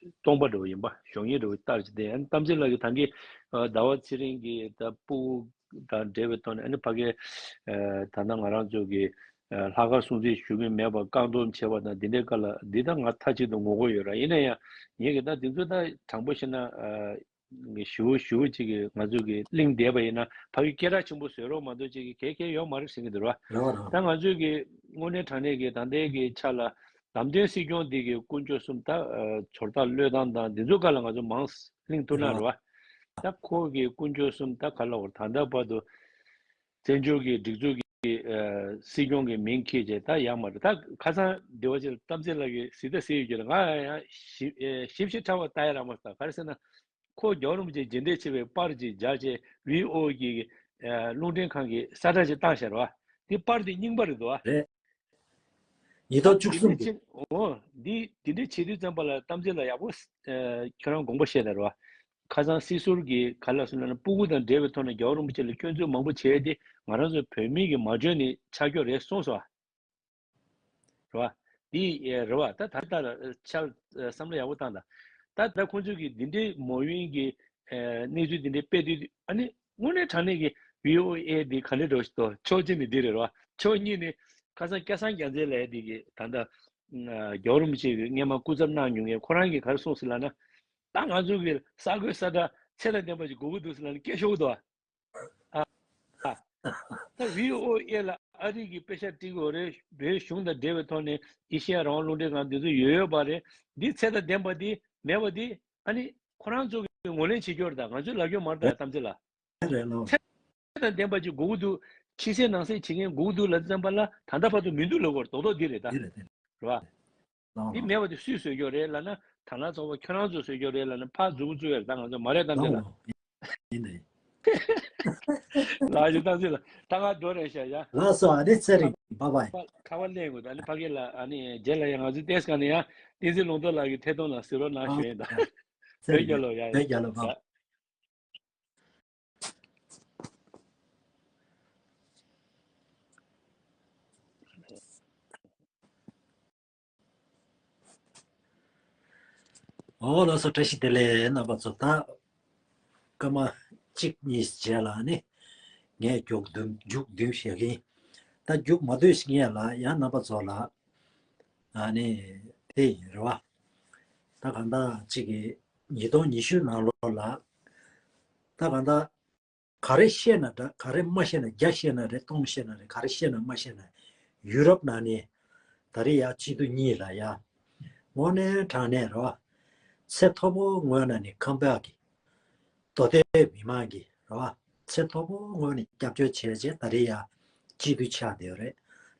སྟོང་པ་འདྲ་བོ་ཡིན་པ། གཞོགས་གཉིས་འདྲ་བོ་ལྟར་གྱི་དེ། ཨ་ནི་གཏམ་ཚེ་ལགས་ཀྱིས་ད་གིན་ཨ་ཟླ་བ་ཚེ་རིང་གི་ད་སྤུ་གུ་དང་འབྲེལ་བའི་ཐོག་ནས། ཨ་ནི་ཕ་གི་ཨ་ད་ལྟ་ང་རང་ཚོ་གི་ཨ་ལྷག་དཀར་སྲུང་བརྩི་ཞུ་གི་མེད་པ་བཀག་སྡོམ་བྱས་པ་དང་འདི་འདྲའི་སྐབས་ལ་འདི་ད་ང་མཐའ་གཅིག་ཏུ་ངོ་རྒོལ་ཡོད་ར། ཡིན་ན་ཡང་ངེད་ཀྱིས་ད་འདི་ཚོ་ད་དྲང་པོ་བཤད་ན་ཨ། ཞུ་ཞུ་ཅིག་གིས་ང་ཚོ་གི་གླེང་བསྡད་པ་ཡིན་ན་ཕ་གི་སྐད་གྲགས་ཆེན་པོ་བཟོས་རོགས་མ་གཏོགས་ཅིག་གི་གལ་གལ་ཡོད་མ་རེད་ཟེར་གྱི་འདུག་ར། རེད་བ་རེད། ད་ང་ཚོས་གི་དངོས་གནས་དྲང་གནས་ཀྱི་ད་ལྟའི་གི་ཆ་ལ་ལམ་སྟོན་སྲིད་སྐྱོང་འདི་གི་དཀོན་མཆོག་གསུམ་ད་ཨ་ཚོར་ཐག་བློས་བཏང་དང་འདི་ཚོ་སྒང་ལ་ང་ཚོ་མང་གླེང་ཐུབ་ན་རེད་བ། རེད་བ། ད་ཁོ་གི་དཀོན་མཆོག་གསུམ་ད་ག་ལ་བར་ད་ལྟ་བར་དུ་བཙན་བྱོལ་གྱི་སྒྲིག་འཛུགས་ཀྱི་ཨ་སྲིད་སྐྱོང་གི་མིང་འཁྱེར་བྱས་ད་ཡག་མ་རེད། ད་ཁ་སང་འདི་བ་ཅིག་གཏམ་ཚེ་ལགས་ཀྱིས་ཟིག་ད་ཟེར་ཡོད་ཀྱི་རེད། ང་ཡང་ཞིབ་ཨེ་ཞིབ་ཞིབ་ཕྲ་བ་ལྟ་ཡ་རག་མ་སོང་། ག་རེ་ཟེར་ན། ཁོ་རྒྱལ་བ་རིན་པོ་ཆེ་རྗེས་འདེད་ཆེ་བའི་པར་ཅིག་སྦྱར་བྱས་ཝི་ཨོ་གི་ཨ་རླུང་འཕྲིན་ཁང་གི་གསལ་བསྒྲགས་ཅིག་བཏང་ཤར་བ། དེ་པར་དེ་རྙིང་པ་རེད་འདུག་ཨ། རེད། ཉིས་སྟོང་བཅུ་གསུམ་གྱི། འོ། འདི་འདི་འདྲ་བྱེད་དུས་ཙམ་པ་ལ་གཏམ་ཚེ་ལ་ཡག་པོ་ཁྱོད་རང་དགོངས་པ་བཞེས་དང་རེད་བ། ཁ་སང་སྲིད་ཟུར་གྱིས་ག་ལ་སོང་ན་སྤུ་གུ་དང་འབྲེལ་བའི་ཐོག་ནས་རྒྱལ་བ་རིན་པོ་ཆེ་ལ་སྐྱོན་འཛུགས་མང་པོ་བྱས་ཏེ་ང་རང་ཚོ་བོད་མི་གི་མ་འཇོན་ནི་ཆགས་ཀྱོག་རེད་གསུངས་སོང་། རེད་བ། འདི་རེད་བ། ད་ད་ལྟ་ཆ་བསམ་བློ་ཡག་པོ་བཏང་དང་། ད་ད་ཁོང་ཚོས་ཀྱི་འདི་འདྲའི་མ་འོས་ཀྱི་གནས་ཚུལ་འདི་འདྲའི་སྤེལ་དུས་ཨ་ནི་དངོས་གནས་དྲང་གནས་ཀྱི་བྷི་ཨོ་ཨེ་འདི་ག་འདྲ་འགྲོ་ཞིག་ཏོ་ཕྱོགས་གཅིག་ནས་འདི་རེད་རེད་བ། ཕྱོགས་གཉིས་ནས་ཁ་སང་སྐལ་བཟང་རྒྱལ་མཚན་ལགས་འདི་གི་ད་ལྟ་རྒྱལ་བ་རིན་པོ་ཆེ་གི་སྔས་མ་སྐུ་ཚབ་གནང་མྱོང་མཁན་ཁོ་རང་གིས་ག་རེ་གསུངས་ཟེར་ལབ་ན། ད་ང་ཚོ་གི་ས་རྒོད་ས་ཁྲ་ཚད་དང་ལྡན་པ་ཞིག་དགོས་ཀྱི་འདུག་ཟེར་ལབ་ནས་སྐད་ཤོར་གི་འདུག་བ། ཨ། ཨ། ད་བྷི་ཨོ་ཨེ་ལ་ཨ་རི་གི་པེ་ཤག་སྤྲད་ཀྱི་ཡོད་རེད། བོད་གཞུང་དང་འབྲེལ་བའི་ཐོག་ནས་ཨེ་ཤེ་ཡ་རང་དབང་རླུང་འཕྲིན་ཁང་འདི་ཚོ་ཡོད་ཡོད་པ་རེད། འདི་ཚད་དང་ལྡན་པ་འདི་མེད་པ་འདི་ཨ་ནི་ཁོ་རང་ཚོ་གི་ངོས་ལེན་བྱེད་རྒྱུ་རེད། ད་ང་ཚོས་ལབ་རྒྱུ་མ་རེད། ད་གཏམ་ཚེ་ལ། རེད་ལོ། ཚད་དང་ལྡན་པ་ཅིག་དགོས་ཀྱི་འདུག་ཕྱི་གསལ་ནང་གསལ་བྱེད་མཁན་དགོས་ཀྱི་འདུག་ལབ་ཙམ་པ་ལ་ད་ལྟ་བར་དུ་མི་འདུག་ལབ་དགོས་རེད། རྡོག་རྡོག་འདི་རེད་ད། འདི་རེད་དེ་རེད། རེད་བ། ལོ་འདི་ལོ། མེད་པ་དེ་སུས་བཟོས་རྒྱུ་རེད་ལབ་ན། དར་ལག་ཚོགས་པ་ཁྱོད་རང་ཚོས་བཟོས་རྒྱུ་རེད་ལབ་ན་ཕར་མཛུབ་གུ་བཙུགས་ཡ་རེད། ད་ང་ཚོ་མ་རེད་གཏམ་ཚེ་ལ། ལོ་ལོ། ཡིན་ནའི། ལགས་ཞུ་གཏམ་ཚེ་ལ་ད་ང་འགྲོ་རན་ཤག་ཡ། ལགས་སོ། ཨ་ནི་ཚེ་རིང་བ་བའི། ཁ་པར་ལེན་དགོས། ད་ནི་ཕ་གི་ལ་ཨ་ནི་རྗེས་ལ་ཡ་ང་ཚོའི་ཏེས་ག་ནས་ཡ་བསྟན་འཛིན་ལུང་རྟོགས་ལགས་ཀྱི་ཐད་གཏོང་ལ་གཟིགས་རོགས་གནང་ཞུ་ཡིན་ད། བོད་རྒྱལ་ལོ་ཡ་ཡ། བོད་རྒྱལ་ལོ་བ། ཨོ་ལགས་སོ། བཀྲ་ཤིས་བདེ་ལེགས་རྣམ་པ་ཚོ། ད་སྐར་མ་གཅིག་གཉིས་རྗེས་ལ་ནི་ངས་རྒྱུགས་བསྡུ་རྒྱུགས་བསྡུ་བྱེད་ཀྱིན། ད་རྒྱུགས་མ་བསྡུས་ཤིག་ངས་ལ་ཡང་རྣམ་པ་ཚོ་ལ་ཨ་ནི་དེ་ཡིན་རེད་བ། ད་གང་ལྟར་གཅིག་གི་ཉིས་སྟོང་ཉི་ཤུ་ནང་ལོགས་ལ་ད་གང་ལྟར། ག་རེ་བཤད་ན་འདྲ། ག་རེ་མ་བཤད་ན། བརྒྱ་བཤད་ན་རེད། སྟོང་བཤད་ན་རེད། ག་རེ་བཤད་ན་མ་བཤད་ན། ཡུ་རོབ་ནང་ནས་ད་རེས་ཡ་སྤྱི་འཐུས་གཉིས་ལ་ཡ་དངོས་གནས་དྲང་གནས་རེད་བ། ཚད་མཐོ་པོ་ངོས་ནས་ནི་ཁམས་པ་གི་མདོ་སྟོད་མི་མང་གི་རེད་བ། ཚད་མཐོ་པོ་ངོས་ནས་སྐྱབས་བཅོལ་བྱས་རྗེས་ད་རེས་ཡ་སྤྱི་འཐུས་ཆགས་བསྡད་ཡོད་རེད།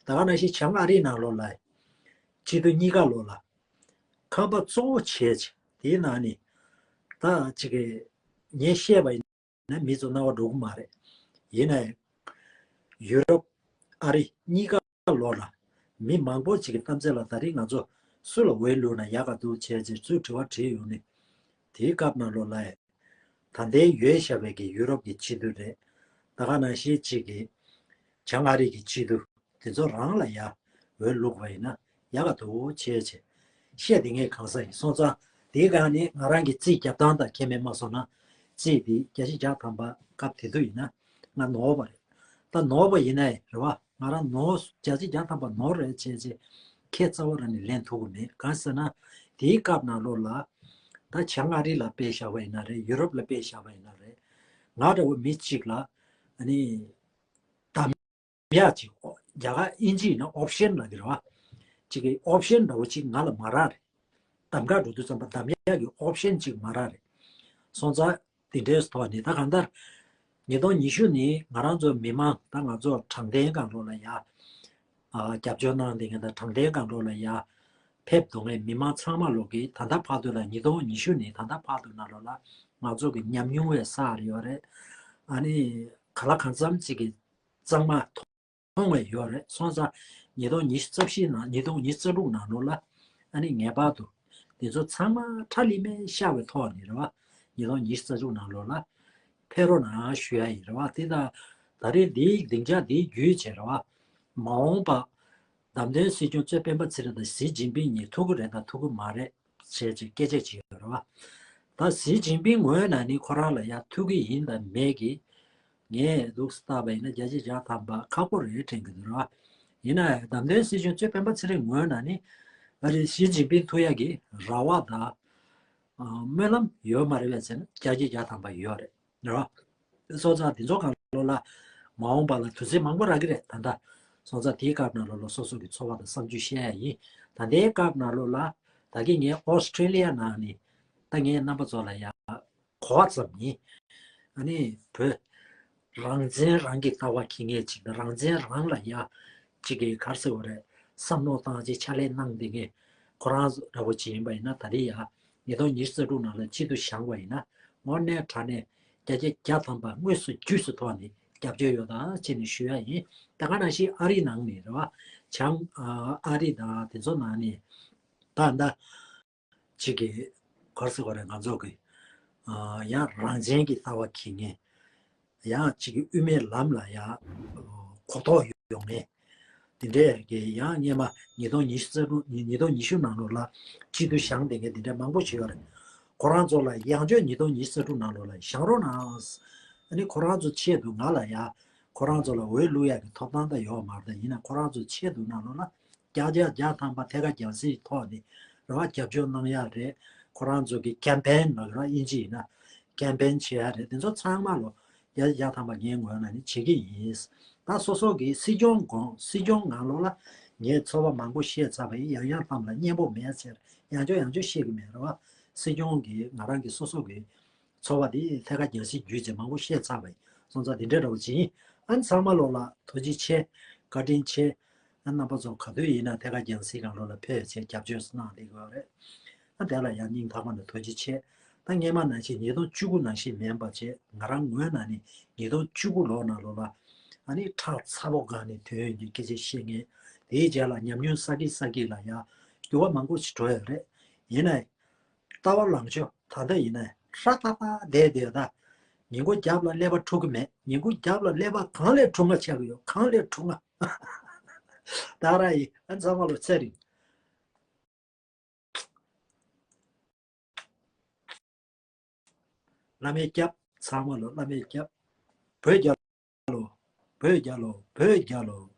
ད་ག་ནང་བཞིན་བྱང་ཨ་རིའི་ནང་ལོགས་ལ་སྤྱི་འཐུས་གཉིས་ཀ་ལོགས་ལ་ཁམས་པ་གཙོ་བོ་བྱས་རྗེས་དེའི་ནང་ནས་ད་ཅིག་གི་ངས་བཤད་པ་ཡིན་ན་མི་ཚོ་རྣ་བ་འགྲོ་གི་མ་རེད། ཡིན་ནའི་ཡུ་རོབ་ཨ་རི་གཉིས་ཀ་ལོགས་ལ་མི་མང་པོ་ཅིག་གི་གཏམ་ཚད་ལ་ད་རེས་ང་ཚོ་སུ་ལ་འོས་བླུགས་ན་ཡག་ག་འདུག་བྱས་རྗེས་ཚུར་དྲི་བ་དྲིས་ཡོང་ནས། དེའི་སྐབས་ནང་ལོགས་ལ་ད་ལྟའི་ཡོད་བཞག་པའི་གི་ཡུ་རོབ་ཀྱི་སྤྱི་འཐུས་རེད། ད་ག་ནང་བཞིན་ཅིག་གི་བྱང་ཨ་རི་གི་སྤྱི་འཐུས་དེ་ཚོ་རང་ལ་ཡ་འོས་བླུགས་པ་ཡིན་ན་ཡག་ག་འདུག་བྱས་རྗེས་བཤད་དེ་ངས་གང་ཟག་ཡིན་སོང་ཙང་། དེའི་སྒང་ནས་ང་རང་གི་རྩིས་རྒྱབ་སྟངས་དང་ཁྱད་མེད་མ་སོང་ན། རྩིས་དེ་བརྒྱ་ཆ་བརྒྱ་ཐམ་པ་སྐབས་དེ་དུས་ཡིན་ན་ང་ནོར་བ་རེད། ད་ནོར་བ་ཡིན་ནའི་རེད་བ། ང་རང་ནོར་བརྒྱ་ཆ་བརྒྱ་ཐམ་པ་ནོར་རེད་བྱས་རྗེས་ཁྱད་རྩ་བ་རང་ནས་ལེན་ཐུབ་ཀྱི་མེད། གང་ཟེར་ན་དེའི་སྐབས་ནང་ལོགས་ལ་ད་བྱང་ཨ་རི་ལ་དཔེ་བཞག་པ་ཡིན་ན་རེད། ཡུ་རོབ་ལ་དཔེ་བཞག་པ་ཡིན་ན་རེད། ང་འདྲ་བོ་མི་གཅིག་ལ་ཨ་ནི་གདམ་ཡག་ཅིག་རྒྱ་གར་ཨིན་ཇི་ཡིན་ན་ཨོབ་ཤན་ལབ་ཀྱི་རེད་བ། ཅིག་གི་ཨོབ་ཤན་འདྲ་བོ་ཅིག་ང་ལ་མ་རག་རེད། གདམ་ག་འགྲོ་དུས་ཙམ་པ་གདམ་ཡག་གི་ཨོབ་ཤན་ཅིག་མ་རག་རེད། སོང་ཙང་དེ་འདྲའི་ཐོག་ནས་ད་གང་ལྟར་ཉིས་སྟོང་ཉི་ཤུ་ནི་ང་རང་ཚོ་མི་མང་ད་ང་ཚོ་དྲང་བདེན་སྒང་ལོགས་ལ་ཡ་ཨ་རྒྱབ་སྐྱོར་གནང་བསྡད་མཁན་དང་དྲང་བདེན་སྒང་ལོགས་ལ་ཡ་ཕེབས་འདུག་མཁན་མི་མང་ཚང་མ་ལོག་གིས་ད་ལྟ་བར་དུ་ལ་ཉིས་སྟོང་ཉི་ཤུ་ནི་ད་ལྟ་བར་དུ་ནང་ལོགས་ལ་ང་ཚོ་གི་ཉམས་མྱོང་བའི་ས་རེ་ཡོད་རེད། ཨ་ནི་ག་ལ་གང་འཚམ་ཅིག་གི་གཙང་མ་མཐོང་བའི་ཡོད་རེད། སོང་ཙང་ཉིས་སྟོང་ཉི་ཤུ་རྩ་བཞི་ནང་ཉིས་སྟོང་ཉི་ཤུ་རྩ་དྲུག་ནང་ལོགས་ལ་ཨ་ནི་ངེས་པར་དུ་འདི་ཚོ་ཚང་མ་ཁྲ་ལི་མེ་ཤར་བའི་ཐོག་ནས་རེད་བ། ཉིས་སྟོང་ཉི་ཤུ་རྩ་དྲུག་ནང་ལོགས་ལ་ཕེབས་རོགས་གནང་ཞུ་ཡ་ཡིན་རེད་བ། དེ་ད་ད་རེས་འདིའི་སྡིངས་ཆ་འདིའི་བརྒྱུད་བྱས་རེད་བ། མ་འོངས་པ་བདམས་ཐོན་སྲིད་སྐྱོང་གཙོས་སྤེན་པ་ཚེ་རིང་དང་ཞི་ཅིན་ཕིང་གཉིས་ཐུག་གི་རེད་དང་ཐུག་གི་མ་རེད། བྱས་ཅིག་སྐད་ཆ་ཅིག་ཡོད་རེད་བ། ད་ཞི་ཅིན་ཕིང་ངོས་ནས་ནི་ཁོ་རང་ལ་ཡ་ཐུག་གི་ཡིན་དང་མེད་ཀྱི་ངས་འདུག་སེ་བལྟས་པ་ཡིན་ན་བརྒྱ་ཆ་བརྒྱ་ཐམ་པ་ཁག་པོ་རེད་དྲན་གྱི་འདུག་རེད་བ། ཡིན་ན་ཡང་བདམས་ཐོན་སྲིད་སྐྱོང་གཙོས་སྤེན་པ་ཚེ་རིང་ངོས་ནས་ནི་ཨ་རི་ཞི་ཅིན་ཕིང་ཐུག་ཡ་གི་རེ་བ་དང་སྨོན་ལམ་ཡོད་མ་རེད་པས་ཟེར་ན་བརྒྱ་ཆ་བརྒྱ་ཐམ་པ་ཡོད་རེད། རེད་བ། སོང་ཙང་དེ་ཚོ་གང་ལོ་ལ་མ་འོངས་པ་ལ་དུས་ཚོད་མང་པོ་རག་གི་རེད་ད་ལྟ། སོང་ཙང་དེའི་སྐབས་ནང་ལོ་ལ་སོ་སོ་གི་ཚོར་བ་དང་བསམ་ཚུལ་བཤད་ཡ་ཡིན། ད་ལྟའི་སྐབས་ནང་ལོ་ལ་ད་གིན་ངས་ཨོ་སི་ཁྲི་ལི་ཡ་ནང་ནས་ད་ངས་རྣམ་པ་ཚོ་ལ་ཡ་གོ་བ་ཙམ་ཡིན། ཨ་ནི་བོད་རང་བཙན་རང་གི་ལྟ་བ་འཁྱེར་མཁན་ཅིག་དང་རང་བཙན་རང་ལ་ཡ་ཅིག་གི་ག་རེ་ཟེར་དགོས་རེད། བསམ་བློ་བཏང་ཅིག་ཕྱག་ལས་གནང་བསྡད་མཁན་ཁོ་རང་འདྲ་བོ་ཅིག་ཡིན་པ་ཡིན་ན་ད་རེས་ཡ། ཉིས་སྟོང་ཉི་ཤུ་རྩ་དྲུག་ནང་ལ་སྤྱི་འཐུས་བཞེངས་པ་ཡིན་ན་དངོས་གནས་དྲང་གནས་བརྒྱ་ཆ་བརྒྱ་ཐམ་པ་དངོས་སུ་རྒྱུས་སུ་ཐོག་ནས་ རྒྱབ་སྐྱོར་ཡོད་དང་ཅེས་ནས་ཞུ་ཡ་ཡིན། ད་ག་ནང་བཞིན་ཨ་རི་ནང་ནས་རེད་བ། བྱང་ཨ་རི་དང་དེ་ཚོ་ནང་ནས་ད་ད་ཅིག་གི་ག་རེ་ཟེར་དགོས་རེད། ང་ཚོ་གི་ཡང་རང་བཙན་གྱི་ལྟ་བ་འཁྱེར་མཁན། ཡང་ཅིག་གི་དབུ་མའི་ལམ་ལ་ཡང་གོ་རྟོགས་ཡོང་མཁན། དེ་འདྲས་ཀྱི་ཡང་སྔས་མ་ཉིས་སྟོང་ཉི་ཤུ་རྩ་དྲུག་ཉིས་སྟོང་ཉི་ཤུ་ནང་ལོགས་ལ་སྤྱི་འཐུས་བཞེངས་བསྡད་མཁན་དེ་འདྲས་མང་པོ་ཞིག་ཡོད་རེད། ཁོ་རང་ཚོ་ལ་ཡང་བསྐྱར་ཉིས་སྟོང་ཉི་ཤུ་རྩ་དྲུག་ནང་ལོགས་ལ་བཞེངས་རོགས་གནང་། ཨ་ནི་ཁོ་རང་ཚོ་ཆེད་དུ་ང་ལ་ཡ་ཁོ་རང་ཚོ་ལ་འོས་བླུག་ཡག་གི་ཐོབ་ཐང་ད་ཡོད་མ་རེད། ཡིན་ན་ཁོ་རང་ཚོ་ཆེད་དུ་ནང་ལོགས་ལ་བརྒྱ་ཆ་བརྒྱ་ཐམ་པ་ཐད་ཀར་རྒྱང་སྲིང་ཐོག་ནས་རེད་བ། རྒྱབ་སྐྱོར་གནང་ཡག་རེད། ཁོ་རང་ཚོ་གི་ཀེམ་པེན་ལ་རེད་བ། དབྱིན་ཇི་ཡིན་ན་ཀེམ་པེན་བྱེད་ཡག་རེད། དེ་ཚོ་ཚང་མ་ལོ་བརྒྱ་ཆ་བརྒྱ་ཐམ་པ་ངའི་ངོས་ནས་ནི་བྱེད་ཀྱི་ཡིན། ད་སོ་སོ་གི་སྲིད་སྐྱོང་དགོངས། སྲིད་སྐྱོང་ནང་ལོགས་ལ་ངས་ཚོར་བ་མང་པོ་བཤད་ཚར་བ་ཡིན། ཡང་ཡང་ལྷམ་ལ་སྙན་པོ་མེད་ཟེར་ཡང་བསྐྱར་ཡང་བསྐྱར་བཤད་གི་མེད་རེད་བ། སྲིད་སྐྱོང་གི་ང་རང་གི་སོ་སོ་གི་ཚོར་བ་དེ་ཐད་ཀར་རྒྱང་སྲིང་བརྒྱུད་ཚེ་མང་པོ་བཤད་ཚར་བ་ཡིན། སོང་ཙང་དེ་འདྲ་འདྲ་བོ་ཅིག་ཡིན། ཨ་ནི་ཚང་མ་ལོ་ལ་ཐུགས་རྗེ་ཆེ། བཀའ་དྲིན་ཆེ། ཨ་རྣམ་པ་ཚོ་ག་དུས་ཡིན་ན་ཐད་ཀར་རྒྱང་སྲིང་སྒང་ལོགས་ལ་ཕེབས་བྱས་རྒྱབ་སྐྱོར་གནང་བསྡད་ཀྱི་ཡོད་རེད། ཨ་དེ་ལ་ཡང་སྙིང་ཐག་པ་ནས་ཐུགས་རྗེ་ཆེ། ད་སྔས་མ་ནང་བཞིན་ཉིས་སྟོང་བཅུ་དགུ་ནང་བཞིན་མིན་པ་བྱས། ང་རང་ངོས་ནས་ནི་ཉིས་སྟོང་བཅུ་དགུ་ལོ་ནང་ལོགས་ལ་ཨ་ནི་ཁྲག་ཚ་པོ་སྒང་ནས་དོན་ཡོད་ཀྱི་སྐད་ཆ་བཤད་མཁན། དེའི་རྗེས་ལ་ཉམས་མྱོང་བསགས་ཀྱིན་བསགས་ཀྱིན་ལ་ཡང་འགྱུར་བ་མང་པོ་ཞིག་འགྲོ་ཡོད་རེད། ཡིན་ནའི་ལྟ་བ་ལངས་ཕྱོགས་ད་ལྟ་ཡིན་ན་ཧྲ་ཏག་ཏག་བསྡད་བསྡད་ད། ཉིན་གུང་རྒྱབ་ལ་ཀླད་པ་འཁྲུག་གི་མེད། ཉིན་གུང་རྒྱབ་ལ་ཀླད་པ་གང་ལས་འཁྲུག་ང་ཆགས་ཀྱི་ཡོད། གང་ལས་འཁྲུག་ང་། ད་ར་ཡིན། ཨ་ཚང་མ་ལོ་ཚེ་རིང་། བླ་མའི་སྐྱབས། ཚང་མ་ལོ་བླ་མའི་སྐྱབས། བོད་རྒྱལ་ལོ། བོད་རྒྱལ་ལོ། བོད་རྒྱལ་ལོ།